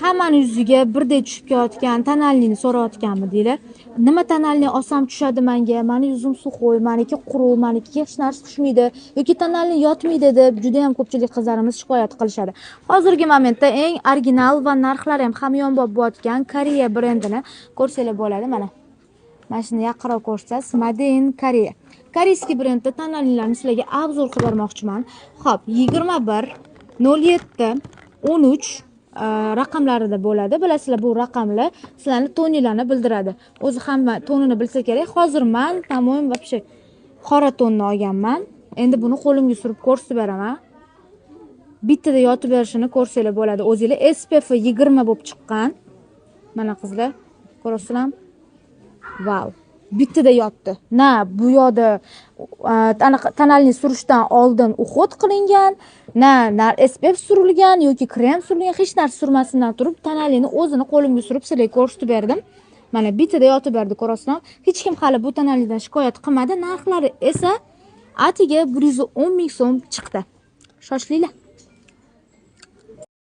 Hammani yuziga birdek tushib kelayotgan тональный ni so'rayotganmidinglar? Nima тональный olsam tushadi menga? Mani yuzim сухой, maniki quruq, maniki hech narsa tushmaydi yoki тональный yotmaydi deb juda ham ko'pchilik qizlarimiz shikoyat qilishadi. Hozirgi momentda eng original va narxlari ham hamyonbop bo'layotgan Koreya brendini ko'rsanglar bo'ladi mana. Mana shuni yaqinroq ko'rsatasiz. Made in Korea. Корейский brendda тональный larni sizlarga обзор qilib bermoqchiman. Xo'p, 21 07 13 raqamlarida bo'ladi. Bilasizlar, bu raqamlar sizlarni toninglarni bildiradi. O'zi hamma tonini bilsa kerak. Hozir men, по-моему, вообще qora tonni olganman. Endi buni qo'limga surib ko'rsatib beraman. Bittada yotib berishini ko'rsanglar bo'ladi. O'zinglar SPF 20 bo'lib chiqqan. Mana qizlar, ko'rasizlarmi? Vau. Bittada yotdi. Na bu yoqda anaqa тональный surishdan oldin уход qilingan, na SPF surilgan yoki krem surilgan, hech narsa surmasidan turib тональный ni o'zini qo'limga surib sizlarga ko'rsatib berdim. Mana bittada yotib berdi, ko'rasizlarmi? Hech kim hali bu тональный dan shikoyat qilmadi. Narxlari esa atiga 110 ming so'm chiqdi. Shoshilinglar.